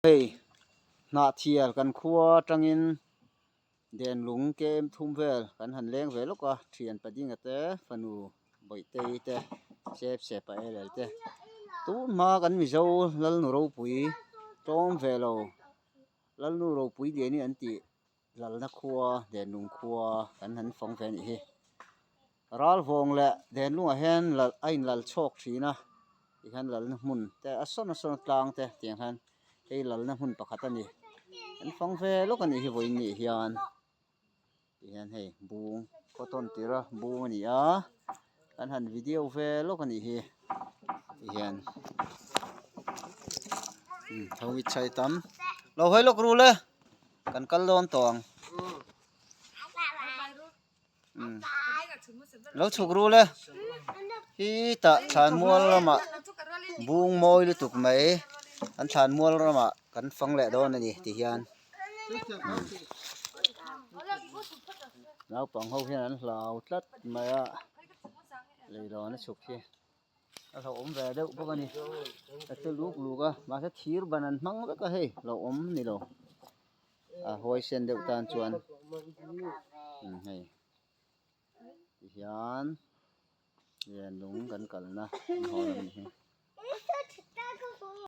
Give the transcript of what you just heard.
Hei Hnahthial kan khua atangin Denlung kem thum vel kan han leng ve lawk a, thian Padinga te fanu Bawihtei te sep sep a el el te tun hma kan Mizo Lalnu ropui tlawm ve lo Lalnu ropui lian hi an tih Lalna khua Denlung khua kan han fang ve a nih hi. Ralvawng leh Denlungah hian lal a inlal chhawk thin a tikhian lalna hmun te a sawn a sawn a tlang te tiang hian hei lalna hmun pakhat a ni an fang ve lawk a nih hi vawiin nih hian tihian hei bung khaw tawn tirh a bung a ni a kan han video ve lawk a nih hi tihian tho i chhai tam lo hawi lawk ru le kan kal dawn tawh ang. Lo chhuk rul e hi tah thlan mual lamah bung mawi lutuk mai an thlan mual ramah kan fang leh dawn a ni ti hian naupang ho hian an hlau tlat mai a leilawn a chhuk hi a hlauhawm ve deuh bawk a ni a che luk luk a mahse thir ban an hmang vek a hei hlauhawm ni lo. A hawi sen deuh tan chuan hei tihian lian lung kan kalna an hawn a nih hi.